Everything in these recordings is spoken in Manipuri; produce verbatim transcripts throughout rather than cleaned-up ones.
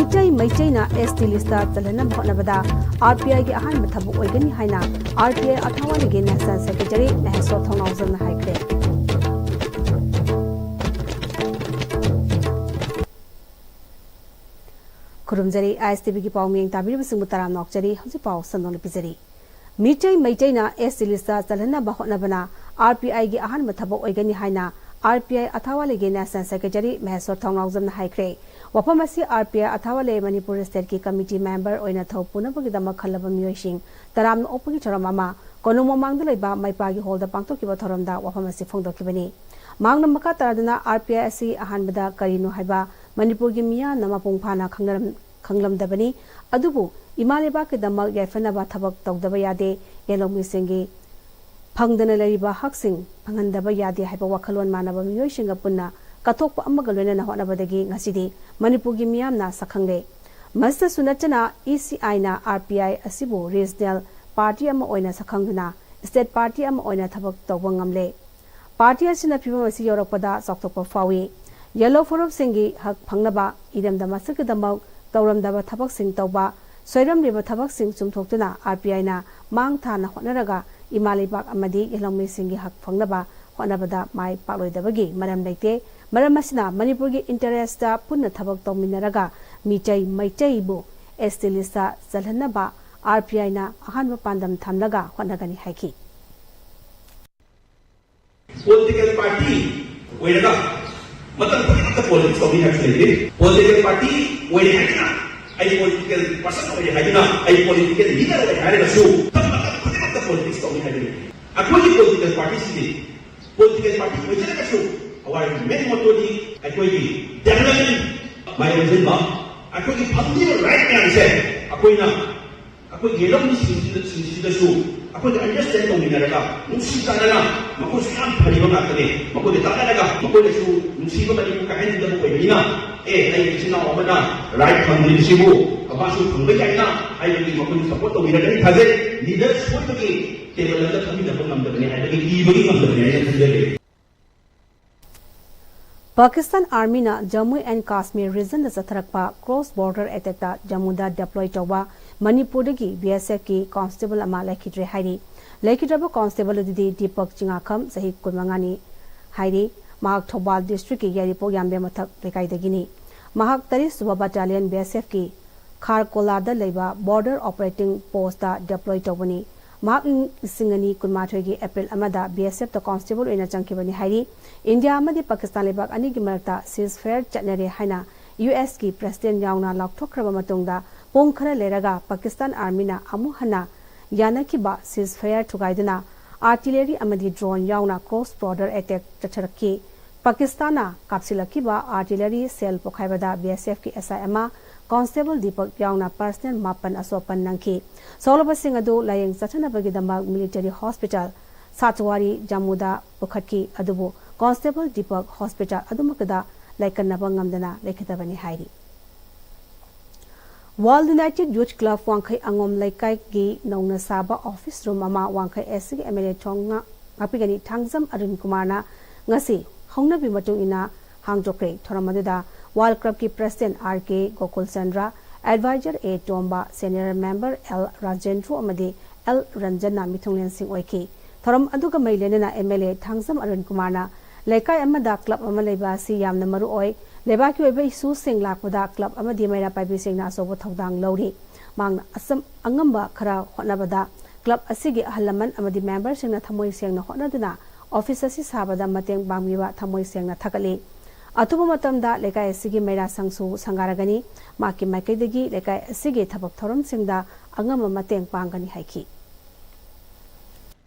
ꯃꯩꯇꯩ ꯃꯩꯇꯩꯅ ꯑꯦꯁ ꯇꯤ ꯂꯤꯁꯇ ꯆꯜꯍꯟꯅꯕ ꯍꯣꯠꯅꯕꯗ ꯑꯥꯔ ꯄꯤ ꯑꯥꯏꯒꯤ ꯑꯍꯥꯟꯕ ꯊꯕꯛ ꯑꯣꯏꯒꯅꯤ ꯍꯥꯏꯅ ꯑꯥꯔ ꯄꯤ ꯑꯥꯏ ꯑꯊꯥꯋꯥꯂꯤꯒꯤ ꯅꯦꯁꯅꯦꯜ ꯁꯦꯀ꯭ꯔꯦꯇꯔꯤ ꯃꯍꯦꯁꯣꯔ ꯊꯧꯅꯥꯎꯖꯝꯅ ꯍꯥꯏꯈ꯭ꯔꯦ꯫ ꯈꯨꯔꯨꯝꯖꯔꯤ, ꯑꯥꯏ ꯑꯦꯁ ꯇꯤ ꯚꯤꯒꯤ ꯄꯥꯎ ꯃꯤꯌꯦꯡ ꯇꯥꯕꯤꯔꯤꯕꯁꯤꯡꯕꯨ ꯇꯔꯥꯝꯅ ꯑꯣꯛꯆꯔꯤ꯫ ꯍꯧꯖꯤꯛ ꯄꯥꯎ ꯁꯟꯗꯣꯛꯅ ꯄꯤꯖꯔꯤ꯫ ꯃꯤꯇꯩ ꯃꯩꯇꯩꯅ ꯑꯦꯁ ꯇꯤ ꯂꯤꯁꯇ ꯆꯜꯍꯟꯅꯕ ꯍꯣꯠꯅꯕꯅ ꯑꯥꯔ ꯄꯤ ꯑꯥꯏꯒꯤ ꯑꯍꯥꯟꯕ ꯊꯕꯛ ꯑꯣꯏꯒꯅꯤ ꯍꯥꯏꯅ ꯑꯥꯔ ꯄꯤ ꯑꯥꯏ ꯑꯊꯥꯋꯥꯂꯤꯒꯤ ꯅꯦꯁꯅꯦꯜ ꯁꯦꯀ꯭ꯔꯦꯇꯔꯤ ꯃꯍꯦꯁꯣꯔ ꯊꯧꯅꯥꯎꯖꯝꯅ ꯍꯥꯏꯈ꯭ꯔꯦ꯫ ꯋꯥꯐꯝ ꯑꯁꯤ ꯑꯥꯔ ꯄꯤ ꯑꯥꯏ ꯑꯊꯥꯋꯥꯂꯤ ꯃꯅꯤꯄꯨꯔ ꯁ꯭ꯇꯦꯠꯀꯤ ꯀꯃꯤꯇꯤ ꯃꯦꯝꯕꯔ ꯑꯣꯏꯅ ꯊꯧ ꯄꯨꯅꯕꯒꯤꯗꯃꯛ ꯈꯜꯂꯕ ꯃꯤꯑꯣꯏꯁꯤꯡ ꯇꯔꯥꯝꯅ ꯑꯣꯛꯄꯒꯤ ꯊꯧꯔꯝ ꯑꯃ ꯀꯣꯅꯨꯡ ꯃꯃꯥꯡꯗ ꯂꯩꯕ ꯃꯩꯄꯥꯒꯤ ꯍꯣꯜꯗ ꯄꯥꯡꯊꯣꯛꯈꯤꯕ ꯊꯧꯔꯝꯗ ꯋꯥꯐꯝ ꯑꯁꯤ ꯐꯣꯡꯗꯣꯛꯈꯤꯕꯅꯤ꯫ ꯃꯍꯥꯛꯅ ꯃꯈꯥ ꯇꯥꯗꯨꯅ ꯑꯥꯔ ꯄꯤ ꯑꯥꯏ ꯑꯁꯤ ꯑꯍꯥꯟꯕꯗ ꯀꯔꯤꯅꯣ ꯍꯥꯏꯕ ꯃꯅꯤꯄꯨꯔꯒꯤ ꯃꯤꯌꯥꯝꯅ ꯃꯄꯨꯡ ꯐꯥꯅ ꯈꯪꯅꯔꯝ-, ꯈꯪꯂꯝꯗꯕꯅꯤ꯫ ꯑꯗꯨꯕꯨ ꯏꯃꯥ ꯂꯩꯕꯥꯛꯀꯤꯗꯃꯛ ꯌꯥꯏꯐꯅꯕ ꯊꯕꯛ ꯇꯧꯗꯕ ꯌꯥꯗꯦ, ꯌꯦꯜꯍꯧꯃꯤꯁꯤꯡꯒꯤ ꯐꯪꯗꯅ ꯂꯩꯔꯤꯕ ꯍꯛꯁꯤꯡ ꯐꯪꯍꯟꯗꯕ ꯌꯥꯗꯦ ꯍꯥꯏꯕ ꯋꯥꯈꯜꯂꯣꯟ ꯃꯥꯟꯅꯕ ꯃꯤꯑꯣꯏꯁꯤꯡꯒ ꯄꯨꯟꯅ ꯀꯠꯊꯣꯛꯄ ꯑꯃꯒ ꯂꯣꯏꯅꯅ ꯍꯣꯠꯅꯕꯗꯒꯤ ꯉꯁꯤꯗꯤ ꯃꯅꯤꯄꯨꯔꯒꯤ ꯃꯤꯌꯥꯝꯅ ꯁꯛꯈꯪꯂꯦ꯫ ꯃꯁꯤꯗꯁꯨ ꯅꯠꯇꯅ ꯏ ꯁꯤ ꯑꯥꯏꯅ ꯑꯥꯔ ꯄꯤ ꯑꯥꯏ ꯑꯁꯤꯕꯨ ꯔꯤꯖꯅꯦꯜ ꯄꯥꯔꯇꯤ ꯑꯃ ꯑꯣꯏꯅ ꯁꯛꯈꯪꯗꯨꯅ ꯁ꯭ꯇꯦꯠ ꯄꯥꯔꯇꯤ ꯑꯃ ꯑꯣꯏꯅ ꯊꯕꯛ ꯇꯧꯕ ꯉꯝꯂꯦ꯫ ꯄꯥꯔꯇꯤ ꯑꯁꯤꯅ ꯐꯤꯚꯝ ꯑꯁꯤ ꯌꯧꯔꯛꯄꯗ ꯆꯥꯎꯊꯣꯛꯄ ꯐꯥꯎꯏ꯫ ꯌꯦꯜꯍꯧ ꯐꯨꯔꯨꯞꯁꯤꯡꯒꯤ ꯍꯛ ꯐꯪꯅꯕ ꯏꯔꯝꯗꯝ ꯑꯁꯤꯒꯤꯗꯃꯛ ꯇꯧꯔꯝꯗꯕ ꯊꯕꯛꯁꯤꯡ ꯇꯧꯕ, ꯁꯣꯏꯔꯝꯂꯤꯕ ꯊꯕꯛꯁꯤꯡ ꯆꯨꯝꯊꯣꯛꯇꯨꯅ ꯑꯥꯔ ꯄꯤ ꯑꯥꯏꯅ ꯃꯥꯡ ꯊꯥꯅ ꯍꯣꯠꯅꯔꯒ ꯏꯃꯥ ꯂꯩꯕꯥꯛ ꯑꯃꯗꯤ ꯌꯦꯜꯍꯧꯃꯤꯁꯤꯡꯒꯤ ꯍꯛ ꯐꯪꯅꯕ ꯍꯣꯠꯅꯕꯗ ꯃꯥꯏ ꯄꯥꯛꯂꯣꯏꯗꯕꯒꯤ ꯃꯔꯝ ꯂꯩꯇꯦ꯫ ꯃꯔꯝ ꯑꯁꯤꯅ ꯃꯅꯤꯄꯨꯔꯒꯤ ꯏꯟꯇꯔꯦꯁꯇ ꯄꯨꯟꯅ ꯊꯕꯛ ꯇꯧꯃꯤꯟꯅꯔꯒ ꯃꯤꯇꯩ ꯃꯩꯇꯩꯕꯨ ꯑꯦꯁ ꯇꯤ ꯂꯤꯁꯇ ꯆꯜꯍꯟꯅꯕ ꯑꯥꯔ ꯄꯤ ꯑꯥꯏꯅ ꯑꯍꯥꯟꯕ ꯄꯥꯟꯗꯝ ꯊꯝꯂꯒ ꯍꯣꯠꯅꯒꯅꯤ ꯍꯥꯏꯈꯤ꯫ ꯄꯣꯂꯤꯇꯤꯀꯦꯜ ꯄꯥꯔꯇꯤ ꯑꯣꯏꯔꯒ ꯃꯇꯝ ꯈꯨꯗꯤꯡꯃꯛꯇ ꯄꯣꯂꯤꯇꯤꯛꯁ ꯇꯧꯅꯤ ꯍꯥꯏꯕꯁꯨ ꯂꯩꯇꯦ꯫ ꯄꯣꯂꯤꯇꯤꯀꯦꯜ ꯄꯥꯔꯇꯤ ꯑꯣꯏꯔꯦ ꯍꯥꯏꯗꯨꯅ, ꯑꯩ ꯄꯣꯂꯤꯇꯤꯀꯦꯜ ꯄꯥꯔꯁꯟ ꯑꯣꯏꯔꯦ ꯍꯥꯏꯗꯨꯅ, ꯑꯩ ꯄꯣꯂꯤꯇꯤꯀꯦꯜ ꯂꯤꯗꯔ ꯑꯣꯏꯔꯦ ꯍꯥꯏꯔꯒꯁꯨ ꯃꯇꯝ ꯈꯨꯗꯤꯡꯃꯛꯇ ꯄꯣꯂꯤꯇꯤꯛꯁ ꯇꯧꯅꯤ ꯍꯥꯏꯕ ꯂꯩꯇꯦ꯫ ꯑꯩꯈꯣꯏꯒꯤ ꯄꯣꯂꯤꯇꯤꯀꯦꯜ ꯄꯥꯔꯇꯤꯁꯤꯗꯤ ꯄꯣꯂꯤꯇꯤꯀꯦꯜ ꯄꯥꯔꯇꯤ ꯑꯣꯏꯖꯔꯒꯁꯨ ꯑꯋꯥꯔ ꯃꯦꯟ ꯃꯣꯇꯣꯗꯤ ꯑꯩꯈꯣꯏꯒꯤ ꯗꯦꯕꯂꯞꯃꯦꯟ ꯃꯥꯏ ꯑꯣꯟꯁꯤꯟꯕ, ꯑꯩꯈꯣꯏꯒꯤ ꯐꯪꯂꯤꯕ ꯔꯥꯏꯠ ꯃꯌꯥꯝꯁꯦ ꯑꯩꯈꯣꯏꯅ ꯑꯩꯈꯣꯏ ꯌꯦꯜꯍꯧꯃꯤꯁꯤꯡꯁꯤꯗ-, ꯁꯤꯡꯁꯤꯗꯁꯨ ꯑꯩꯈꯣꯏꯒ ꯑꯟꯗꯔꯁꯇꯦꯟ ꯇꯧꯃꯤꯟꯅꯔꯒ ꯅꯨꯡꯁꯤ ꯆꯥꯟꯅꯅ, ꯃꯈꯣꯏꯁꯨ ꯌꯥꯝ ꯐꯔꯤꯕ ꯉꯥꯛꯇꯅꯦ, ꯃꯈꯣꯏꯗ ꯇꯥꯟꯅꯔꯒ ꯃꯈꯣꯏꯅꯁꯨ ꯅꯨꯡꯁꯤꯕ ꯃꯅꯤꯄꯨꯔ ꯀꯥꯏꯍꯟꯅꯤꯡꯗꯕ ꯑꯣꯏꯕꯅꯤꯅ, ꯑꯦ, ꯑꯩꯒꯤ ꯏꯆꯤꯟ ꯏꯅꯥꯎ ꯑꯃꯅ ꯔꯥꯏꯠ ꯐꯪꯗ꯭ꯔꯤꯕꯁꯤꯕꯨ ꯃꯥꯁꯨ ꯐꯪꯕ ꯌꯥꯏꯅ ꯍꯥꯏꯕꯒꯤ ꯃꯈꯣꯏꯅ ꯁꯄꯣꯔꯠ ꯇꯧꯕꯤꯔꯒꯅꯤ ꯊꯥꯖꯩ꯫ ꯂꯤꯗꯔ ꯁꯣꯏꯕꯒꯤ ꯇꯦꯕꯜ ꯑꯃꯗ ꯐꯝꯃꯤꯟꯅꯕ ꯉꯝꯗꯕꯅꯤ ꯍꯥꯏꯕꯒꯤ ꯀꯤꯕꯒꯤ ꯉꯝꯗꯕꯅꯤ ꯍꯥꯏꯅ ꯈꯟꯖꯔꯤ꯫ ꯄꯥꯀꯤꯁꯇꯥꯟ ꯑꯥꯔꯃꯤꯅ ꯖꯝꯃꯨ ꯑꯦꯟ ꯀꯥꯁꯃꯤꯔ ꯔꯤꯖꯟꯗ ꯆꯠꯊꯔꯛꯄ ꯀ꯭ꯔꯣꯁ ꯕꯣꯔꯗꯔ ꯑꯦꯇꯦꯛꯇ ꯖꯝꯃꯨꯗ ꯗꯦꯄ꯭ꯂꯣꯏ ꯇꯧꯕ ꯃꯅꯤꯄꯨꯔꯗꯒꯤ ꯕꯤ ꯑꯦꯁ ꯑꯦꯐꯀꯤ ꯀꯣꯟꯁꯇꯦꯕꯜ ꯑꯃ ꯂꯩꯈꯤꯗ꯭ꯔꯦ ꯍꯥꯏꯔꯤ꯫ ꯂꯩꯈꯤꯗ꯭ꯔꯕ ꯀꯣꯟꯁꯇꯦꯕꯜ ꯑꯗꯨꯗꯤ ꯗꯤꯄꯛ ꯆꯤꯉꯥꯈꯝ, ꯆꯍꯤ ꯀꯨꯟꯃꯉꯥꯅꯤ ꯍꯥꯏꯔꯤ꯫ ꯃꯍꯥꯛ ꯊꯧꯕꯥꯜ ꯗꯤꯁꯇ꯭ꯔꯤꯛꯀꯤ ꯌꯥꯏꯔꯤꯄꯣꯛ ꯌꯥꯝꯕꯦꯝ ꯃꯊꯛ ꯂꯩꯀꯥꯏꯗꯒꯤꯅꯤ꯫ ꯃꯍꯥꯛ ꯇꯔꯦꯠ ꯁꯨꯕ ꯕꯠꯇꯥꯂꯤꯌꯟ ꯕꯤ ꯑꯦꯁ ꯑꯦꯐꯀꯤ ꯈꯥꯔꯀꯣꯂꯥꯗ ꯂꯩꯕ ꯕꯣꯔꯗꯔ ꯑꯣꯄꯔꯦꯇꯤꯡ ꯄꯣꯁꯇ ꯗꯦꯄ꯭ꯂꯣꯏ ꯇꯧꯕꯅꯤ꯫ ꯃꯍꯥꯛ ꯏꯪ ꯂꯤꯁꯤꯡ ꯑꯅꯤ ꯀꯨꯟꯃꯥꯊꯣꯏꯒꯤ ꯑꯦꯄ꯭ꯔꯤꯜ ꯑꯃꯗ ꯕꯤ ꯑꯦꯁ ꯑꯦꯐꯇ ꯀꯣꯟꯁꯇꯦꯕꯜ ꯑꯣꯏꯅ ꯆꯪꯈꯤꯕꯅꯤ ꯍꯥꯏꯔꯤ꯫ ꯏꯟꯗꯤꯌꯥ ꯑꯃꯗꯤ ꯄꯥꯀꯤꯁꯇꯥꯟ ꯂꯩꯕꯥꯛ ꯑꯅꯤꯒꯤ ꯃꯔꯛꯇ ꯁꯤꯖ ꯐꯌꯔ ꯆꯠꯅꯔꯦ ꯍꯥꯏꯅ ꯌꯨ ꯑꯦꯁꯀꯤ ꯄ꯭ꯔꯦꯁꯤꯗꯦꯟ ꯌꯥꯎꯅ ꯂꯥꯎꯊꯣꯛꯈ꯭ꯔꯕ ꯃꯇꯨꯡꯗ, ꯄꯨꯡ ꯈꯔ ꯂꯩꯔꯒ ꯄꯥꯀꯤꯁꯇꯥꯟ ꯑꯥꯔꯃꯤꯅ ꯑꯃꯨꯛ ꯍꯟꯅ ꯌꯥꯅꯈꯤꯕ ꯁꯤꯖ ꯐꯌꯔ ꯊꯨꯒꯥꯏꯗꯨꯅ ꯑꯥꯔꯇꯤꯂꯔꯤ ꯑꯃꯗꯤ ꯗ꯭ꯔꯣꯟ ꯌꯥꯎꯅ ꯀ꯭ꯔꯣꯁ ꯕꯣꯔꯗꯔ ꯑꯦꯇꯦꯛ ꯆꯠꯊꯔꯛꯈꯤ꯫ ꯄꯥꯀꯤꯁꯇꯥꯟꯅ ꯀꯥꯞꯁꯤꯜꯂꯛꯈꯤꯕ ꯑꯥꯔꯇꯤꯂꯔꯤ ꯁꯦꯜ ꯄꯣꯈꯥꯏꯕꯗ ꯕꯤ ꯑꯦꯁ ꯑꯦꯐꯀꯤ ꯑꯦꯁ ꯑꯥꯏ ꯑꯃ, ꯀꯣꯟꯁꯇꯦꯕꯜ ꯗꯤꯄꯛ ꯌꯥꯎꯅ ꯄꯔꯁꯅꯦꯜ ꯃꯥꯄꯟ ꯑꯁꯣꯛ ꯑꯄꯟ ꯅꯪꯈꯤ꯫ ꯁꯣꯛꯂꯕꯁꯤꯡ ꯑꯗꯨ ꯂꯥꯌꯦꯡ ꯆꯠꯊꯅꯕꯒꯤꯗꯃꯛ ꯃꯤꯂꯤꯇꯔꯤ ꯍꯣꯁꯄꯤꯇꯥꯜ ꯁꯥꯇꯋꯥꯔꯤ ꯖꯝꯃꯨꯗ ꯄꯨꯈꯠꯈꯤ, ꯑꯗꯨꯕꯨ ꯀꯣꯟꯁꯇꯦꯕꯜ ꯗꯤꯄꯛ ꯍꯣꯁꯄꯤꯇꯥꯜ ꯑꯗꯨꯃꯛꯇꯗ ꯂꯥꯏꯀꯠꯅꯕ ꯉꯝꯗꯅ ꯂꯩꯈꯤꯗꯕꯅꯤ ꯍꯥꯏꯔꯤ꯫ ꯋꯥꯔꯜ ꯌꯨꯅꯥꯏꯇꯦꯗ ꯌꯨꯊ ꯀ꯭ꯂꯕ ꯋꯥꯡꯈꯩ ꯑꯉꯣꯝ ꯂꯩꯀꯥꯏꯒꯤ ꯅꯧꯅ ꯁꯥꯕ ꯑꯣꯐꯤꯁ ꯔꯨꯝ ꯑꯃ ꯋꯥꯡꯈꯩ ꯑꯦꯁ ꯁꯤꯒꯤ ꯑꯦꯝ ꯑꯦꯜ ꯑꯦ ꯊꯣꯡꯉ-, ꯉꯥꯛꯄꯤꯒꯅꯤ ꯊꯥꯡꯖꯝ ꯑꯔꯨꯟ ꯀꯨꯃꯥꯔꯅ ꯉꯁꯤ ꯍꯧꯅꯕꯤ ꯃꯇꯨꯡ ꯏꯟꯅ ꯍꯥꯡꯗꯣꯛꯈ꯭ꯔꯦ꯫ ꯊꯧꯔꯝ ꯑꯗꯨꯗ ꯋꯥꯔꯜ ꯀ꯭ꯂꯕꯀꯤ ꯄ꯭ꯔꯦꯁꯤꯗꯦꯟꯠ ꯑꯥꯔ ꯀꯦ ꯒꯣꯀꯨꯜ ꯆꯟꯗ꯭ꯔ, ꯑꯦꯗꯚꯥꯏꯖꯔ ꯑꯦ ꯇꯣꯝꯕ, ꯁꯦꯅꯤꯌꯔ ꯃꯦꯝꯕꯔ ꯑꯦꯜ ꯔꯥꯖꯦꯟꯗ꯭ꯔꯨ ꯑꯃꯗꯤ ꯑꯦꯜ ꯔꯟꯖꯟꯅ ꯃꯤꯊꯨꯡꯂꯦꯟꯁꯤꯡ ꯑꯣꯏꯈꯤ꯫ ꯊꯧꯔꯝ ꯑꯗꯨꯒ ꯃꯔꯤ ꯂꯩꯅꯅ M L A Thangjam Arun ꯀꯨꯃꯥꯔꯅ ꯂꯩꯀꯥꯏ ꯑꯃꯗ ꯀ꯭ꯂꯕ ꯑꯃ ꯂꯩꯕ ꯑꯁꯤ ꯌꯥꯝꯅ ꯃꯔꯨ ꯑꯣꯏ꯫ ꯂꯩꯕꯥꯛꯀꯤ ꯑꯣꯏꯕ ꯏꯁꯨꯁꯤꯡ ꯂꯥꯛꯄꯗ ꯀ꯭ꯂꯕ ꯑꯃꯗꯤ ꯃꯩꯔꯥ ꯄꯥꯏꯕꯤꯁꯤꯡꯅ ꯑꯆꯧꯕ ꯊꯧꯗꯥꯡ ꯂꯧꯔꯤ꯫ ꯃꯍꯥꯛꯅ ꯑꯆꯝ-, ꯑꯉꯝꯕ ꯈꯔ ꯍꯣꯠꯅꯕꯗ ꯀ꯭ꯂꯕ ꯑꯁꯤꯒꯤ ꯑꯍꯜ ꯂꯃꯟ ꯑꯃꯗꯤ ꯃꯦꯝꯕꯔꯁꯤꯡꯅ ꯊꯃꯣꯏ ꯁꯦꯡꯅ ꯍꯣꯠꯅꯗꯨꯅ ꯑꯣꯐꯤꯁ ꯑꯁꯤ ꯁꯥꯕꯗ ꯃꯇꯦꯡ ꯄꯥꯡꯕꯤꯕ ꯊꯃꯣꯏ ꯁꯦꯡꯅ ꯊꯥꯒꯠꯂꯤ꯫ ꯑꯊꯨꯕ ꯃꯇꯝꯗ ꯂꯩꯀꯥꯏ ꯑꯁꯤꯒꯤ ꯃꯩꯔꯥ ꯁꯪꯁꯨ ꯁꯪꯒꯥꯔꯒꯅꯤ꯫ ꯃꯍꯥꯛꯀꯤ ꯃꯥꯏꯀꯩꯗꯒꯤ ꯂꯩꯀꯥꯏ ꯑꯁꯤꯒꯤ ꯊꯕꯛ ꯊꯧꯔꯝꯁꯤꯡꯗ ꯑꯉꯝꯕ ꯃꯇꯦꯡ ꯄꯥꯡꯒꯅꯤ ꯍꯥꯏꯈꯤ꯫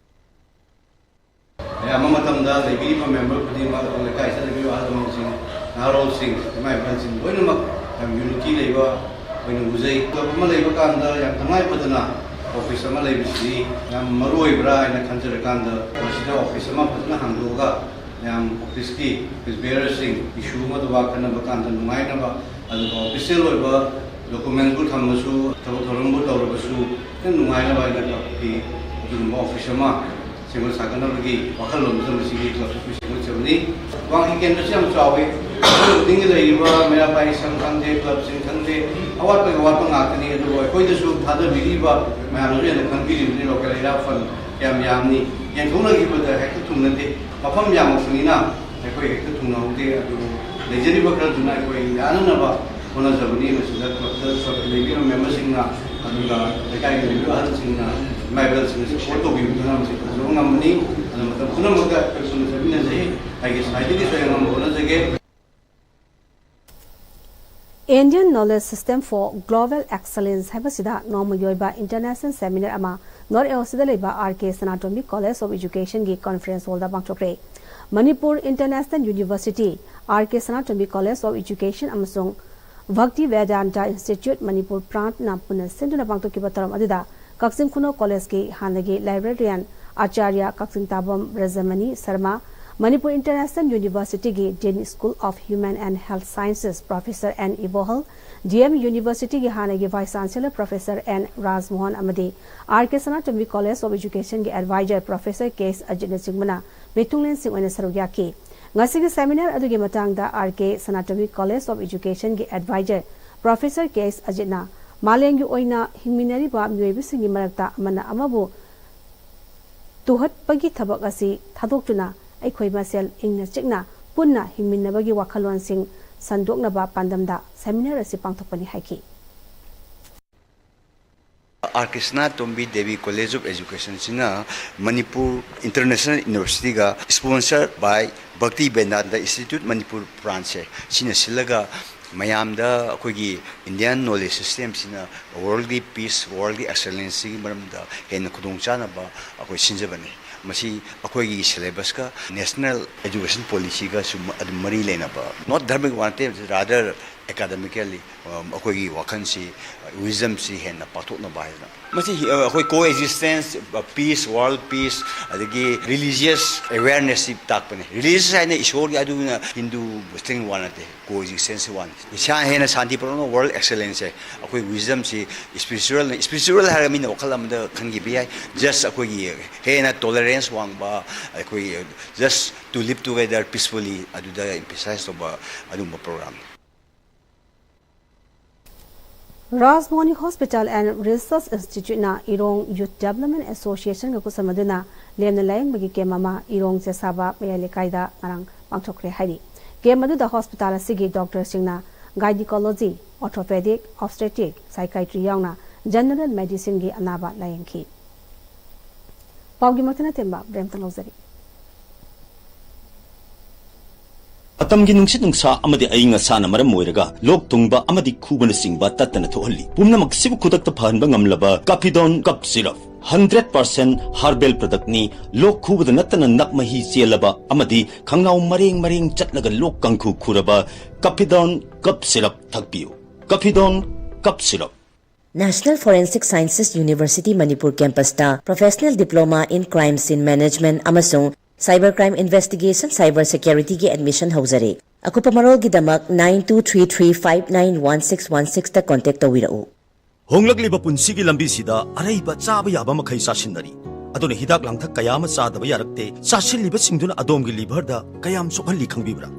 ꯑꯌꯥꯝꯕ ꯃꯇꯝꯗ ꯂꯩꯕꯤꯔꯤꯕ ꯃꯦꯝꯕꯔ ꯈꯨꯗꯤꯡꯃꯛ, ꯑꯗꯨꯒ ꯂꯩꯀꯥꯏꯁꯤꯗ ꯂꯩꯕꯤꯔꯤꯕ ꯑꯍꯜ ꯂꯃꯟꯁꯤꯡ, ꯅꯍꯥꯔꯣꯜꯁꯤꯡ, ꯏꯃꯥ ꯏꯄꯥꯁꯤꯡ ꯂꯣꯏꯅꯃꯛ ꯌꯥꯝ ꯌꯨꯅꯤꯇꯤ ꯂꯩꯕ ꯑꯣꯏꯅ ꯎꯖꯩ꯫ ꯀ꯭ꯂꯕ ꯑꯃ ꯂꯩꯕ ꯀꯥꯟꯗ ꯌꯥꯝ ꯇꯉꯥꯏ ꯐꯗꯅ ꯑꯣꯐꯤꯁ ꯑꯃ ꯂꯩꯕꯁꯤꯗꯤ ꯌꯥꯝ ꯃꯔꯨ ꯑꯣꯏꯕ꯭ꯔꯥ ꯍꯥꯏꯅ ꯈꯟꯖꯔꯀꯥꯟꯗ, ꯃꯁꯤꯗ ꯑꯣꯐꯤꯁ ꯑꯃ ꯐꯖꯅ ꯍꯥꯡꯗꯣꯛꯑꯒ ꯃꯌꯥꯝ ꯑꯣꯐꯤꯁꯀꯤ ꯑꯣꯐꯤꯁ ꯕꯦꯌꯔꯁꯤꯡ ꯏꯁꯨ ꯑꯃꯗ ꯋꯥ ꯈꯟꯅꯕ ꯀꯥꯟꯗ ꯅꯨꯡꯉꯥꯏꯅꯕ, ꯑꯗꯨꯒ ꯑꯣꯐꯤꯁꯤꯌꯦꯜ ꯑꯣꯏꯕ ꯗꯣꯀꯨꯃꯦꯟꯕꯨ ꯊꯝꯃꯁꯨ, ꯊꯕꯛ ꯊꯧꯔꯝꯕꯨ ꯇꯧꯔꯕꯁꯨ ꯈꯤꯇꯪ ꯅꯨꯡꯉꯥꯏꯅꯕ ꯍꯥꯏꯅ ꯀ꯭ꯂꯕꯀꯤ ꯑꯗꯨꯒꯨꯝꯕ ꯑꯣꯐꯤꯁ ꯑꯃ ꯁꯦꯝꯒꯠ ꯁꯥꯒꯠꯅꯕꯒꯤ ꯋꯥꯈꯜꯂꯣꯟꯗ ꯃꯁꯤꯒꯤ ꯀ꯭ꯂꯕꯁꯨ ꯑꯩꯈꯣꯏ ꯁꯦꯝꯒꯠꯆꯕꯅꯤ꯫ ꯋꯥꯡꯈꯩ ꯀꯦꯟꯗ꯭ꯔꯁꯨ ꯌꯥꯝ ꯆꯥꯎꯋꯤ꯫ ꯃꯐꯝ ꯈꯨꯗꯤꯡꯒꯤ ꯂꯩꯔꯤꯕ ꯃꯩꯔꯥ ꯄꯥꯏ ꯁꯪ ꯈꯪꯗꯦ, ꯀ꯭ꯂꯕꯁꯤꯡ ꯈꯪꯗꯦ, ꯑꯋꯥꯠꯄꯒꯤ ꯑꯋꯥꯠꯄ ꯉꯥꯛꯇꯅꯤ꯫ ꯑꯗꯨꯕꯨ ꯑꯩꯈꯣꯏꯗꯁꯨ ꯊꯥꯗꯕꯤꯔꯤꯕ ꯃꯌꯥꯝꯅꯁꯨ ꯍꯦꯟꯅ ꯈꯪꯕꯤꯔꯤꯕꯅꯤ, ꯂꯣꯀꯦꯜ ꯏꯔꯥ ꯐꯟ ꯀꯌꯥꯝ ꯌꯥꯝꯅꯤ꯫ ꯌꯦꯟꯊꯣꯛꯅꯈꯤꯕꯗ ꯍꯦꯛꯇ ꯊꯨꯡꯅꯗꯦ꯫ ꯃꯐꯝ ꯌꯥꯝꯃꯛꯄꯅꯤꯅ ꯑꯩꯈꯣꯏ ꯍꯦꯛꯇ ꯊꯨꯡꯅꯍꯧꯗꯦ꯫ ꯑꯗꯨꯕꯨ ꯂꯩꯖꯔꯤꯕ ꯈꯔꯗꯨꯅ ꯑꯩꯈꯣꯏ ꯌꯥꯅꯅꯕ ꯍꯣꯠꯅꯖꯕꯅꯤ꯫ ꯃꯁꯤꯗ ꯀ꯭ꯂꯕꯇ ꯂꯩꯕꯤꯔꯤꯕ ꯃꯦꯝꯕꯔꯁꯤꯡꯅ, ꯑꯗꯨꯒ ꯂꯩꯀꯥꯏꯒꯤ ꯂꯩꯕꯤꯔꯤꯕ ꯑꯍꯜꯁꯤꯡꯅ, ꯏꯃꯥ ꯏꯕꯦꯜꯁꯤꯡꯅ ꯁꯄꯣꯔꯠ ꯇꯧꯕꯤꯕꯗꯨꯅ ꯃꯁꯤ ꯇꯧꯖꯕ ꯉꯝꯕꯅꯤ꯫ ꯑꯗꯨꯅ ꯃꯇꯝ ꯄꯨꯝꯅꯃꯛꯇ ꯑꯩꯈꯣꯏ ꯄꯨꯟꯅ ꯆꯠꯃꯤꯟꯅꯖꯩ꯫ ꯑꯩꯒꯤ ꯁꯥꯏꯠꯇꯒꯤꯁꯨ ꯑꯩ ꯑꯉꯝꯕ ꯍꯣꯠꯅꯖꯒꯦ꯫ Indian Knowledge System for Global Excellence ꯍꯥꯏꯕꯁꯤꯗ ꯅꯣꯡꯃꯒꯤ ꯑꯣꯏꯕ ꯏꯟꯇꯔꯅꯦꯁꯅꯦꯜ ꯁꯦꯃꯤꯅꯥꯔ ꯑꯃ ꯅꯣꯔꯠ ꯑꯦ ꯁꯤꯗ ꯂꯩꯕ R K Sanatombi college of ꯏꯖꯨꯀꯦꯁꯟꯒꯤ ꯀꯣꯟꯐꯔꯦꯟꯁ ꯍꯣꯜꯗ ꯄꯥꯡꯊꯣꯛꯈ꯭ꯔꯦ꯫ Manipur international university, R K Sanatombi college of education ꯑꯃꯁꯨꯡ ꯚꯛꯇꯤ ꯚꯦꯗꯥꯟꯇ ꯏꯟꯁꯇꯤꯇ꯭ꯌꯨꯠ ꯃꯅꯤꯄꯨꯔ ꯄ꯭ꯔꯥꯟꯠꯅ ꯄꯨꯟꯅ ꯁꯤꯟꯗꯨꯅ ꯄꯥꯡꯊꯣꯛꯈꯤꯕ ꯊꯧꯔꯝ ꯑꯗꯨꯗ ꯀꯛꯆꯤꯡ ꯈꯨꯅꯧ ꯀꯣꯂꯦꯖꯀꯤ ꯍꯥꯟꯅꯒꯤ ꯂꯥꯏꯕ꯭ꯔꯦꯔꯤꯌꯟ ꯑꯆꯥꯔꯌ ꯀꯛꯆꯤꯡ ꯇꯥꯕꯝ ꯕ꯭ꯔꯖꯃꯅꯤ ꯁꯔꯃ, ꯃꯅꯤꯄꯨꯔ ꯏꯟꯇꯔꯅꯦꯁꯅꯦꯜ ꯌꯨꯅꯤꯚꯔꯁꯤꯇꯤꯒꯤ dean school of human and health sciences professor N Ibohal, D M ꯌꯨꯅꯤꯚꯔꯁꯤꯇꯤꯒꯤ ꯍꯥꯟꯅꯒꯤ vice chancellor professor N Rajmohan ꯑꯃꯗꯤ R K Sanatombi college of ꯏꯖꯨꯀꯦꯁꯟꯒꯤ ꯑꯦꯗꯚꯥꯏꯖꯔ ꯄ꯭ꯔꯣꯐꯦꯁꯔ ꯀꯦ ꯑꯦꯁ ꯑꯖꯤꯠꯅꯆꯤꯡꯕꯅ ꯃꯤꯊꯨꯡꯂꯦꯟꯁꯤꯡ ꯑꯣꯏꯅ ꯁꯔꯨꯛ ꯌꯥꯈꯤ꯫ ꯉꯁꯤꯒꯤ ꯁꯦꯃꯤꯅꯥꯔ ꯑꯗꯨꯒꯤ ꯃꯇꯥꯡꯗ R K Sanatombi college of ꯏꯖꯨꯀꯦꯁꯟꯒꯤ ꯑꯦꯗꯚꯥꯏꯖꯔ ꯄ꯭ꯔꯣꯐꯦꯁꯔ ꯀꯦ ꯑꯦꯁ ꯑꯖꯤꯠꯅ ꯃꯥꯂꯦꯝꯒꯤ ꯑꯣꯏꯅ ꯍꯤꯡꯃꯤꯟꯅꯔꯤꯕ ꯃꯤꯑꯣꯏꯕꯁꯤꯡꯒꯤ ꯃꯔꯛꯇ ꯑꯃꯅ ꯑꯃꯕꯨ ꯇꯨꯍꯠꯄꯒꯤ ꯊꯕꯛ ꯑꯁꯤ ꯊꯥꯗꯣꯛꯇꯨꯅ ꯑꯩꯈꯣꯏ ꯃꯁꯦꯜ ꯏꯪꯅ ꯆꯤꯛꯅ ꯄꯨꯟꯅ ꯍꯤꯡꯃꯤꯟꯅꯕꯒꯤ ꯋꯥꯈꯜꯂꯣꯟꯁꯤꯡ ꯁꯟꯗꯣꯛꯅꯕ ꯄꯥꯟꯗꯝꯗ ꯁꯦꯃꯤꯅꯥꯔ ꯑꯁꯤ ꯄꯥꯡꯊꯣꯛꯄꯅꯤ ꯍꯥꯏꯈꯤ꯫ R K Sanatombi Devi college of ꯑꯦꯖꯨꯀꯦꯁꯟꯁꯤꯅ ꯃꯅꯤꯄꯨꯔ ꯏꯟꯇꯔꯅꯦꯁꯅꯦꯜ ꯌꯨꯅꯤꯚꯔꯁꯤꯇꯤꯒ sponsor by Bhakti Vedanta institute Manipur ꯕ꯭ꯔꯥꯟꯁꯁꯦ ꯁꯤꯅ ꯁꯤꯜꯂꯒ ꯃꯌꯥꯝꯗ ꯑꯩꯈꯣꯏꯒꯤ ꯏꯟꯗꯤꯌꯥꯟ ꯅꯣꯂꯦꯖ ꯁꯤꯁꯇꯦꯝꯁꯤꯅ ꯋꯥꯔꯜꯒꯤ ꯄꯤꯁ, ꯋꯥꯔꯜꯒꯤ ꯑꯦꯛꯁꯂꯦꯟꯁꯤꯒꯤ ꯃꯔꯝꯗ ꯍꯦꯟꯅ ꯈꯨꯗꯣꯡꯆꯥꯅꯕ ꯑꯩꯈꯣꯏ ꯁꯤꯟꯖꯕꯅꯤ꯫ ꯃꯁꯤ ꯑꯩꯈꯣꯏꯒꯤ ꯁꯦꯂꯦꯕꯁꯀ ꯅꯦꯁꯅꯦꯜ ꯑꯦꯖꯨꯀꯦꯁꯟ ꯄꯣꯂꯤꯁꯤꯒꯁꯨ ꯑꯗꯨꯝ ꯃꯔꯤ ꯂꯩꯅꯕ, not ꯙꯔꯃꯒꯤ ꯋꯥ ꯅꯠꯇꯦ, rather Academically ꯑꯩꯈꯣꯏꯒꯤ ꯋꯥꯈꯜꯁꯤ, wisdomꯁꯤ ꯍꯦꯟꯅ ꯄꯥꯛꯊꯣꯛꯅꯕ ꯍꯥꯏꯗꯅ ꯃꯁꯤ ꯑꯩꯈꯣꯏ co existence, peace, world peace, ꯑꯗꯒꯤ religious awarenessꯁꯤ ꯇꯥꯛꯄꯅꯤ꯫ Religious ꯍꯥꯏꯅ ꯏꯁꯣꯔꯒꯤ ꯑꯗꯨꯅ ꯍꯤꯟꯗꯨ ꯃꯨꯁꯂꯤꯝ ꯋꯥ ꯅꯠꯇꯦ, co existence ꯋꯥꯅꯤ꯫ ꯏꯁꯥ ꯍꯦꯟꯅ ꯁꯥꯟꯇꯤ ꯄꯨꯔꯛꯅꯕ world excellence ꯁꯦ ꯑꯩꯈꯣꯏ wisdomꯁꯤ, spiritual, spiritual ꯍꯥꯏꯔꯒ ꯃꯤꯅ ꯋꯥꯈꯜ ꯑꯃꯗ ꯈꯟꯈꯤꯕ ꯌꯥꯏ꯫ Just ꯑꯩꯈꯣꯏꯒꯤ ꯍꯦꯟꯅ tolerance ꯋꯥꯡꯕ, ꯑꯩꯈꯣꯏ just to live together peacefully ꯑꯗꯨꯗ emphasize ꯇꯧꯕ ꯑꯗꯨꯒꯨꯝꯕ program꯫ Rajmoni Hospital and Research Instituteꯅ ꯏꯔꯣꯡ Youth Development Associationꯒ ꯈꯨꯠꯁꯝꯅꯗꯨꯅ ꯂꯦꯝꯅ ꯂꯥꯌꯦꯡꯕꯒꯤ camp ꯑꯃ ꯏꯔꯣꯡ ꯆꯦꯁꯥꯕ ꯃꯌꯥꯏ ꯂꯩꯀꯥꯏꯗ ꯉꯔꯥꯡ ꯄꯥꯡꯊꯣꯛꯈ꯭ꯔꯦ ꯍꯥꯏꯔꯤ꯫ Camp ꯑꯗꯨꯗ hospital ꯑꯁꯤꯒꯤ doctorꯁꯤꯡꯅ gynecology, orthopedic, obstetric, psychiatry ꯌꯥꯎꯅ general medicineꯒꯤ ꯑꯅꯥꯕ ꯂꯥꯌꯦꯡꯈꯤ꯫ ꯄꯥꯎꯒꯤ ꯃꯊꯪ ꯑꯇꯦꯟꯕ break ꯑꯃꯇꯪ ꯂꯧꯖꯔꯤ꯫ ꯃꯇꯝꯒꯤ ꯅꯨꯡꯁꯤꯠ ꯅꯨꯡꯁꯥ ꯑꯃꯗꯤ ꯑꯏꯪ ꯑꯁꯥꯅ ꯃꯔꯝ ꯑꯣꯏꯔꯒ ꯂꯣꯛ ꯊꯨꯡꯕ ꯑꯃꯗꯤ ꯈꯨꯕꯅꯆꯤꯡꯕ ꯇꯠꯇꯅ ꯊꯣꯛꯍꯜꯂꯤ꯫ ꯄꯨꯝꯅꯃꯛꯁꯤꯕꯨ ꯈꯨꯗꯛꯇ ꯐꯍꯟꯕ ꯉꯝꯂꯕ Caphidone Cough Syrup, hundred percent herbal productꯅꯤ꯫ ꯂꯣꯛ ꯈꯨꯕꯗ ꯅꯠꯇꯅ ꯅꯞ ꯃꯍꯤ ꯆꯦꯜꯂꯕ ꯑꯃꯗꯤ ꯈꯪꯅꯥꯎ ꯃꯔꯦꯡ ꯃꯔꯦꯡ ꯆꯠꯂꯒ ꯂꯣꯛ ꯀꯥꯡꯈꯨ ꯈꯨꯔꯕ Caphidone Cough Syrup ꯊꯛꯄꯤꯌꯨ꯫ Caphidone Cough Syrup꯫ National Forensic Sciences University Manipur campusꯇ Professional Diploma in Crime Scene Management ꯑꯃꯁꯨꯡ Cyber Crime Investigation Cyber Securityꯒꯤ admission ꯍꯧꯖꯔꯦ꯫ ꯑꯀꯨꯞꯄ ꯃꯔꯣꯜꯒꯤꯗꯃꯛ nine two three three five nine one six one sixꯇ contact ꯇꯧꯕꯤꯔꯛꯎ꯫ ꯍꯣꯡꯂꯛꯂꯤꯕ ꯄꯨꯟꯁꯤꯒꯤ ꯂꯝꯕꯤꯁꯤꯗ ꯑꯔꯩꯕ ꯆꯥꯕ ꯌꯥꯕ ꯃꯈꯩ ꯆꯥꯁꯤꯟꯅꯔꯤ꯫ ꯑꯗꯨꯅ ꯍꯤꯗꯥꯛ ꯂꯥꯡꯊꯛ ꯀꯌꯥ ꯑꯃ ꯆꯥꯗꯕ ꯌꯥꯔꯛꯇꯦ꯫ ꯆꯥꯁꯤꯜꯂꯤꯕꯁꯤꯡꯗꯨꯅ ꯑꯗꯣꯝꯒꯤ liverꯗ ꯀꯌꯥꯝ ꯁꯣꯛꯍꯜꯂꯤ ꯈꯪꯕꯤꯕ꯭ꯔꯥ?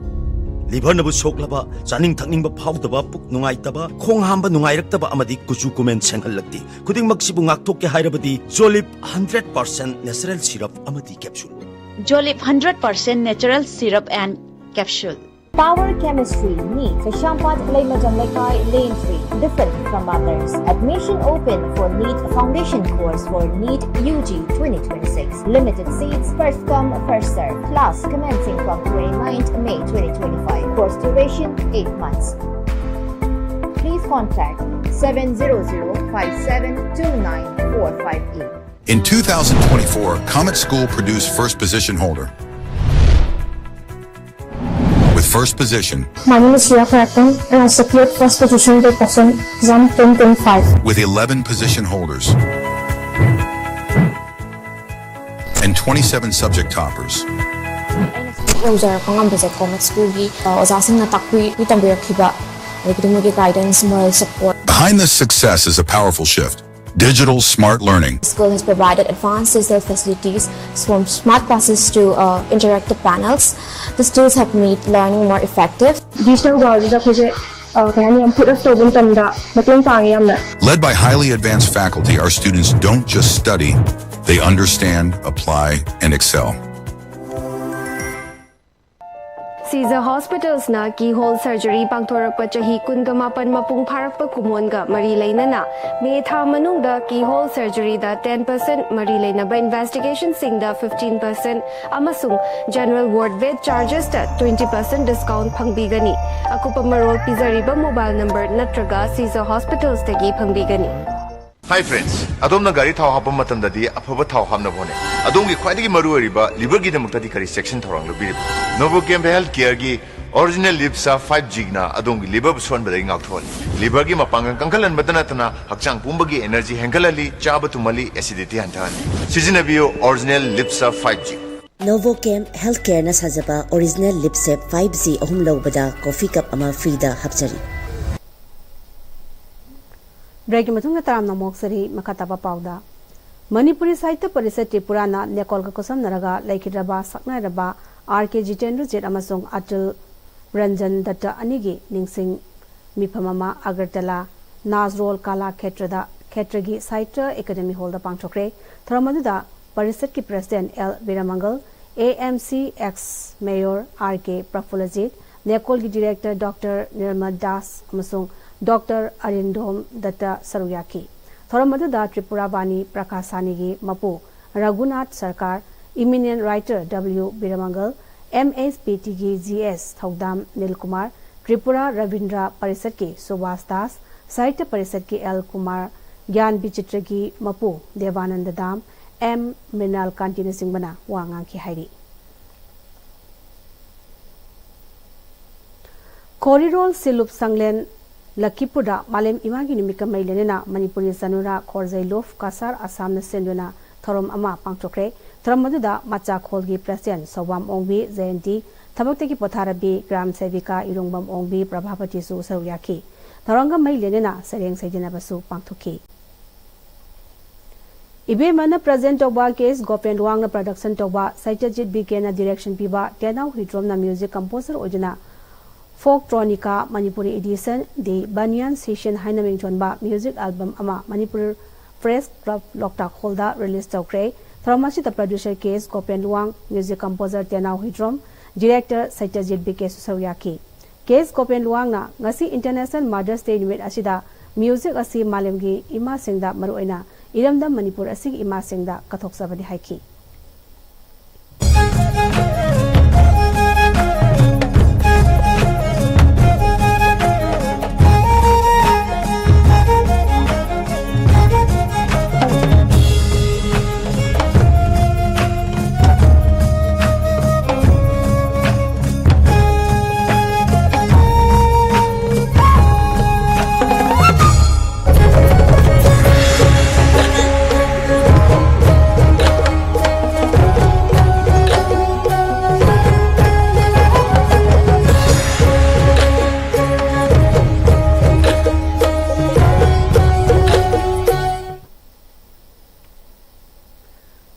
Liverꯅꯕꯨ ꯁꯣꯛꯂꯕ, ꯆꯥꯅꯤꯡ ꯊꯛꯅꯤꯡꯕ ꯐꯥꯎꯗꯕ, ꯄꯨꯛ ꯅꯨꯡꯉꯥꯏꯇꯕ, ꯈꯣꯡ ꯍꯥꯝꯕ ꯅꯨꯡꯉꯥꯏꯔꯛꯇꯕ ꯑꯃꯗꯤ ꯀꯨꯆꯨ ꯀꯨꯃꯦꯟ ꯁꯦꯡꯍꯜꯂꯛꯇꯦ꯫ ꯈꯨꯗꯤꯡꯃꯛꯁꯤꯕꯨ ꯉꯥꯛꯊꯣꯛꯀꯦ ꯍꯥꯏꯔꯕꯗꯤ Jolib hundred percent natural syrup ꯑꯃꯗꯤ capsule꯫ Jolib hundred percent natural syrup and capsule. Power Chemistry, NEET, Kashyampad Kalaimajang Lekai, Lane three. Different from others. Admission open for NEET Foundation Course for NEET U G twenty twenty-six. Limited seats, first come, first serve. Class commencing from twenty-ninth May twenty twenty-five. Course duration eight months. Please contact seven zero zero five seven two nine four five eight. In two thousand twenty-four, Comet School produced first position holder. With First position. My name is Ria Karakon, and I secured first position by percent exam twenty twenty-five. With eleven position holders and twenty-seven subject toppers. ꯌꯧꯖꯔꯛꯄ ꯉꯝꯕꯁꯦ ꯀꯣꯃꯦꯠ ꯁ꯭ꯀꯨꯜꯒꯤ ꯑꯣꯖꯥꯁꯤꯡꯅ ꯇꯥꯛꯄꯤ ꯇꯝꯕꯤꯔꯛꯈꯤꯕ, ꯑꯗꯒꯤꯗꯤ ꯃꯣꯏꯒꯤ guidance, moral support. Behind this success is a powerful shift. Digital smart learning. School has provided advanced digital facilities, from smart classes to uh, interactive panels. These tools have made learning more effective. Digital world ꯗ ꯑꯩꯈꯣꯏꯁꯦ ꯑ, ꯀꯩ ꯍꯥꯏꯅꯤ, ꯌꯥꯝ put up ꯇꯧꯕ ꯃꯇꯝꯗ ꯃꯇꯦꯡ ꯄꯥꯡꯉꯦ ꯌꯥꯝꯅ. Led by highly advanced faculty, our students don't just study, they understand, apply, and excel. ꯁꯤꯖ ꯍꯣꯁꯄꯤꯇꯥꯜꯁꯅ ꯀꯤꯍꯣꯜ ꯁꯔꯖꯔꯤ ꯄꯥꯡꯊꯣꯔꯛꯄ ꯆꯍꯤ ꯀꯨꯟꯒ ꯃꯥꯄꯟ ꯃꯄꯨꯡ ꯐꯥꯔꯛꯄ ꯀꯨꯝꯑꯣꯟꯒ ꯃꯔꯤ ꯂꯩꯅꯅ ꯃꯦ ꯊꯥ ꯃꯅꯨꯡꯗ ꯀꯤꯍꯣꯜ ꯁꯔꯖꯔꯤꯗ ꯇꯦꯟ ꯄꯔꯁꯦꯟ, ꯃꯔꯤ ꯂꯩꯅꯕ ꯏꯟꯚꯦꯁꯇꯤꯒꯦꯁꯟꯁꯤꯡꯗ ꯐꯤꯐꯇꯤꯟ ꯄꯔꯁꯦꯟ ꯑꯃꯁꯨꯡ ꯖꯦꯅꯔꯦꯜ ꯋꯥꯔꯗ ꯕꯦꯗ ꯆꯥꯔꯖꯦꯁꯇ ꯇ꯭ꯋꯦꯟꯇꯤ ꯄꯔꯁꯦꯟ ꯗꯤꯁꯀꯥꯎꯟ ꯐꯪꯕꯤꯒꯅꯤ꯫ ꯑꯀꯨꯞꯄ ꯃꯔꯣꯜ ꯄꯤꯖꯔꯤꯕ ꯃꯣꯕꯥꯏꯜ ꯅꯝꯕꯔ ꯅꯠꯇ꯭ꯔꯒ ꯁꯤꯖ ꯍꯣꯁꯄꯤꯇꯥꯜꯁꯇꯒꯤ ꯐꯪꯕꯤꯒꯅꯤ꯫ Hi friends, ꯑꯗꯣꯝꯅ ꯒꯥꯔꯤ ꯊꯥꯎ ꯍꯥꯞꯄ ꯃꯇꯝꯗꯗꯤ ꯑꯐꯕ ꯊꯥꯎ ꯍꯥꯞꯅꯕ ꯍꯣꯠꯅꯩ꯫ ꯑꯗꯣꯝꯒꯤ ꯈ꯭ꯋꯥꯏꯗꯒꯤ ꯃꯔꯨ ꯑꯣꯏꯔꯤꯕ ꯂꯤꯚꯔꯒꯤꯗꯃꯛꯇꯗꯤ ꯀꯔꯤ ꯆꯦꯛꯁꯤꯟ ꯊꯧꯔꯥꯡ ꯂꯧꯕꯤꯔꯤꯕꯅꯣ? ꯅꯣꯕꯣꯀꯦꯝ ꯍꯦꯜꯊ ꯀꯦꯌꯔꯒꯤ ꯑꯣꯔꯤꯖꯤꯅꯦꯜ ꯂꯤꯞꯁꯥ ꯐꯥꯏꯚ ꯖꯤꯅ ꯑꯗꯣꯝꯒꯤ ꯂꯤꯚꯔꯕꯨ ꯁꯣꯛꯍꯟꯕꯗꯒꯤ ꯉꯥꯛꯊꯣꯛꯍꯜꯂꯤ꯫ ꯂꯤꯚꯔꯒꯤ ꯃꯄꯥꯡꯒꯜ ꯀꯟꯈꯠꯍꯟꯕꯇ ꯅꯠꯇꯅ ꯍꯛꯆꯥꯡ ꯄꯨꯝꯕꯒꯤ ꯑꯦꯅꯔꯖꯤ ꯍꯦꯟꯒꯠꯍꯜꯂꯤ, ꯆꯥꯕ ꯊꯨꯝꯍꯜꯂꯤ, ꯑꯦꯁꯤꯗꯤꯇꯤ ꯍꯟꯊꯍꯜꯂꯤ꯫ ꯁꯤꯖꯤꯟꯅꯕꯤꯌꯨ ꯑꯣꯔꯤꯖꯤꯅꯦꯜ ꯂꯤꯞꯁꯥ ꯐꯥꯏꯚ ꯖꯤ꯫ ꯅꯣꯕꯣꯀꯦꯝ ꯍꯦꯜꯊ ꯀꯦꯌꯔꯅ ꯁꯥꯖꯕ ꯑꯣꯔꯤꯖꯤꯅꯦꯜ ꯂꯤꯞꯁꯦꯞ ꯐꯥꯏꯚ ꯖꯤ ꯑꯍꯨꯝ ꯂꯧꯕꯗ ꯀꯣꯐꯤ ꯀꯞ ꯑꯃ ꯐ꯭ꯔꯤꯗ ꯍꯥꯞꯆꯔꯤ꯫ ꯕ꯭ꯔꯦꯛꯀꯤ ꯃꯇꯨꯡꯗ ꯇꯔꯥꯝꯅ ꯑꯃꯨꯛ ꯁꯔꯤ ꯃꯈꯥ ꯇꯥꯕ ꯄꯥꯎꯗ꯫ ꯃꯅꯤꯄꯨꯔꯤ ꯁꯥꯍꯤꯇ꯭ꯌ ꯄꯔꯤꯁꯠ ꯇ꯭ꯔꯤꯄꯨꯔꯥꯅ ꯅꯦꯀꯣꯜꯒ ꯈꯨꯠꯁꯝꯅꯔꯒ ꯂꯩꯈꯤꯗ꯭ꯔꯕ ꯁꯛꯅꯥꯏꯔꯕ ꯑꯥꯔ ꯀꯦ ꯖꯤꯇꯦꯟꯗ꯭ꯔꯖꯤꯠ ꯑꯃꯁꯨꯡ ꯑꯇꯨꯜ ꯔꯟꯖꯟ ꯗꯠꯇ ꯑꯅꯤꯒꯤ ꯅꯤꯡꯁꯤꯡ ꯃꯤꯐꯝ ꯑꯃ ꯑꯒꯔꯇꯂꯥ ꯅꯥꯖꯔꯣꯜ ꯀꯥꯂꯥ ꯈꯦꯇ꯭ꯔꯗ ꯈꯦꯇ꯭ꯔꯒꯤ ꯁꯥꯍꯤꯇ꯭ꯌ ꯑꯦꯀꯥꯗꯦꯃꯤ ꯍꯣꯜꯗ ꯄꯥꯡꯊꯣꯛꯈ꯭ꯔꯦ꯫ ꯊꯧꯔꯝ ꯑꯗꯨꯗ ꯄꯔꯤꯁꯠꯀꯤ president L Biramangol, A M C ex mayor R K Prafullajit, ꯅꯦꯀꯣꯜꯒꯤ ꯗꯤꯔꯦꯛꯇꯔ ꯗꯣꯛꯇꯔ ꯅꯤꯔꯃꯜ ꯗꯥꯁ ꯑꯃꯁꯨꯡ ꯗꯣꯛꯇꯔ ꯑꯔꯤꯟꯗꯣꯝ ꯗꯠꯇ ꯁꯔꯨꯛ ꯌꯥꯈꯤ꯫ ꯊꯧꯔꯝ ꯑꯗꯨꯗ ꯇ꯭ꯔꯤꯄꯨꯔꯥ ꯕꯥꯅꯤ ꯄ꯭ꯔꯀꯥꯁꯥꯅꯤꯒꯤ ꯃꯄꯨ Raghunath Sarkar, eminent writer W Biramangol, M S P ꯇꯤꯒꯤ ꯖꯤ ꯑꯦꯁ ꯊꯧꯗꯥꯝ ꯅꯤꯜꯀꯨꯃꯥꯔ, ꯇ꯭ꯔꯤꯄꯨꯔꯥ ꯔꯕꯤꯟꯗ꯭ꯔ ꯄꯔꯤꯁꯠꯀꯤ ꯁꯨꯕꯥꯁ ꯗꯥꯁ, ꯁꯥꯍꯤꯇ꯭ꯌ ꯄꯔꯤꯁꯠꯀꯤ ꯑꯦꯜ ꯀꯨꯃꯥꯔ, ꯒ꯭ꯌꯥꯟ ꯕꯤꯆꯤꯇ꯭ꯔꯒꯤ ꯃꯄꯨ ꯗꯦꯕꯥꯅꯟꯗ ꯗꯥꯝ, ꯑꯦꯝ ꯃ꯭ꯔꯤꯅꯥꯜ ꯀꯥꯟꯇꯤꯅꯆꯤꯡꯕꯅ ꯋꯥ ꯉꯥꯡꯈꯤ ꯍꯥꯏꯔꯤ꯫ ꯀꯣꯔꯤꯔꯣꯜ ꯁꯤꯂꯨꯞ ꯁꯪꯂꯦꯟ ꯂꯈꯤꯄꯨꯔꯗ ꯃꯥꯂꯦꯝ ꯏꯃꯥꯒꯤ ꯅꯨꯃꯤꯠꯀ ꯃꯔꯤ ꯂꯩꯅꯅ ꯃꯅꯤꯄꯨꯔꯤ ꯆꯅꯨꯔꯥ ꯈꯣꯔꯖꯩ ꯂꯨꯞ ꯀꯁꯥꯔ ꯑꯁꯥꯝꯅ ꯁꯤꯟꯗꯨꯅ ꯊꯧꯔꯝ ꯑꯃ ꯄꯥꯡꯊꯣꯛꯈ꯭ꯔꯦ꯫ ꯊꯧꯔꯝ ꯑꯗꯨꯗ ꯃꯆꯥꯈꯣꯜꯒꯤ ꯄ꯭ꯔꯁꯤꯗꯦꯟ ꯁꯧꯕꯥꯝ ꯑꯣꯡꯕꯤ ꯖꯌꯟꯇꯤ, ꯊꯕꯛꯇꯒꯤ ꯄꯣꯊꯥꯔꯕꯤ ꯒ꯭ꯔꯥꯝ ꯁꯦꯕꯤꯀꯥ ꯏꯔꯣꯡꯕꯝ ꯑꯣꯡꯕꯤ ꯄ꯭ꯔꯚꯥꯄꯇꯤꯁꯨ ꯁꯔꯨꯛ ꯌꯥꯈꯤ꯫ ꯊꯧꯔꯝꯒ ꯃꯔꯤ ꯂꯩꯅꯅ ꯁꯩꯔꯦꯡ ꯁꯩꯗꯦꯟꯅꯕꯁꯨ ꯄꯥꯡꯊꯣꯛꯈꯤ꯫ ꯏꯕꯦꯝꯃꯅ ꯄ꯭ꯔꯖꯦꯟ ꯇꯧꯕ, ꯀꯦ ꯑꯦꯁ ꯒꯣꯄꯦꯟ ꯂꯨꯋꯥꯡꯅ ꯄ꯭ꯔꯗꯛꯁꯟ ꯇꯧꯕ, ꯁꯩꯇꯖꯤꯠ ꯕꯤ ꯀꯦꯅ ꯗꯤꯔꯦꯛꯁꯟ ꯄꯤꯕ, ꯇꯦꯅꯥꯎ ꯍꯨꯏꯗ꯭ꯔꯣꯝꯅ ꯃ꯭ꯌꯨꯖꯤꯛ ꯀꯝꯄꯣꯖꯔ ꯑꯣꯏꯗꯨꯅ ꯐꯣꯛ ꯇ꯭ꯔꯣꯅꯤꯀꯥ ꯃꯅꯤꯄꯨꯔꯤ ꯏꯗꯤꯁꯟ, ꯗꯤ ꯕꯅꯤꯌꯥꯟ ꯁꯦꯁꯟ ꯍꯥꯏꯅ ꯃꯤꯡꯊꯣꯟꯕ ꯃ꯭ꯌꯨꯖꯤꯛ ꯑꯦꯜꯕꯝ ꯑꯃ ꯃꯅꯤꯄꯨꯔ ꯄ꯭ꯔꯦꯁ ꯀ꯭ꯂꯕ ꯂꯣꯛꯇꯥꯛ ꯍꯣꯜꯗ ꯔꯤꯂꯤꯖ ꯇꯧꯈ꯭ꯔꯦ꯫ ꯊꯧꯔꯝ ꯑꯁꯤꯗ producer K S Gopen Luwang, music composer Tenao Huidrom, director Seitajit B Kesu ꯁꯔꯨꯛ ꯌꯥꯈꯤ꯫ ꯀꯦ ꯑꯦꯁ ꯒꯣꯄꯦꯟ ꯂꯨꯋꯥꯡꯅ ꯉꯁꯤ ꯏꯟꯇꯔꯅꯦꯁꯅꯦꯜ ꯃꯥꯗꯔꯁ ꯗꯦ ꯅꯨꯃꯤꯠ ꯑꯁꯤꯗ ꯃ꯭ꯌꯨꯖꯤꯛ ꯑꯁꯤ ꯃꯥꯂꯦꯝꯒꯤ ꯏꯃꯥꯁꯤꯡꯗ, ꯃꯔꯨꯑꯣꯏꯅ ꯏꯔꯝꯗꯝ ꯃꯅꯤꯄꯨꯔ ꯑꯁꯤꯒꯤ ꯏꯃꯥꯁꯤꯡꯗ ꯀꯠꯊꯣꯛꯆꯕꯅꯤ ꯍꯥꯏꯈꯤ꯫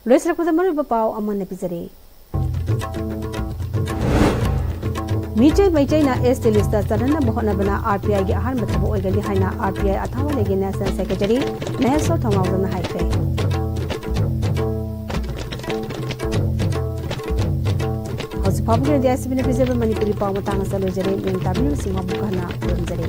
ꯂꯣꯏꯁꯤꯜꯂꯛꯄꯗ ꯃꯔꯨꯑꯣꯏꯕ ꯄꯥꯎ ꯑꯃꯅ ꯄꯤꯖꯔꯤ꯫ ꯃꯤꯇꯩ ꯃꯩꯇꯩꯅ ꯑꯦꯁ ꯇꯤ ꯂꯤꯁꯇ ꯆꯜꯍꯟꯅꯕ ꯍꯣꯠꯅꯕꯅ ꯑꯥꯔ ꯄꯤ ꯑꯥꯏꯒꯤ ꯑꯍꯥꯟꯕ ꯊꯕꯛ ꯑꯣꯏꯒꯅꯤ ꯍꯥꯏꯅ ꯑꯥꯔ ꯄꯤ ꯑꯥꯏ ꯑꯊꯥꯋꯥꯂꯩꯒꯤ ꯅꯦꯁꯅꯦꯜ ꯁꯦꯀ꯭ꯔꯦꯇꯔꯤ ꯃꯍꯦꯁꯣꯔ ꯊꯧꯅꯥꯎꯖꯝꯅ ꯍꯥꯏꯈ꯭ꯔꯦ꯫ ꯍꯧꯖꯤꯛ ꯐꯥꯎꯕꯒꯤ ꯑꯣꯏꯅꯗꯤ ꯑꯥꯏ ꯑꯦꯁ ꯕꯤꯅ ꯄꯤꯖꯕ ꯃꯅꯤꯄꯨꯔꯤ ꯄꯥꯎ ꯃꯇꯥꯡ ꯑꯁꯤꯗ ꯂꯣꯏꯖꯔꯦ꯫ ꯃꯤꯡ ꯇꯥꯕꯤꯔꯤꯕꯁꯤꯡꯕꯨ ꯑꯃꯨꯛ ꯍꯟꯅ ꯈꯨꯔꯨꯝꯖꯔꯤ꯫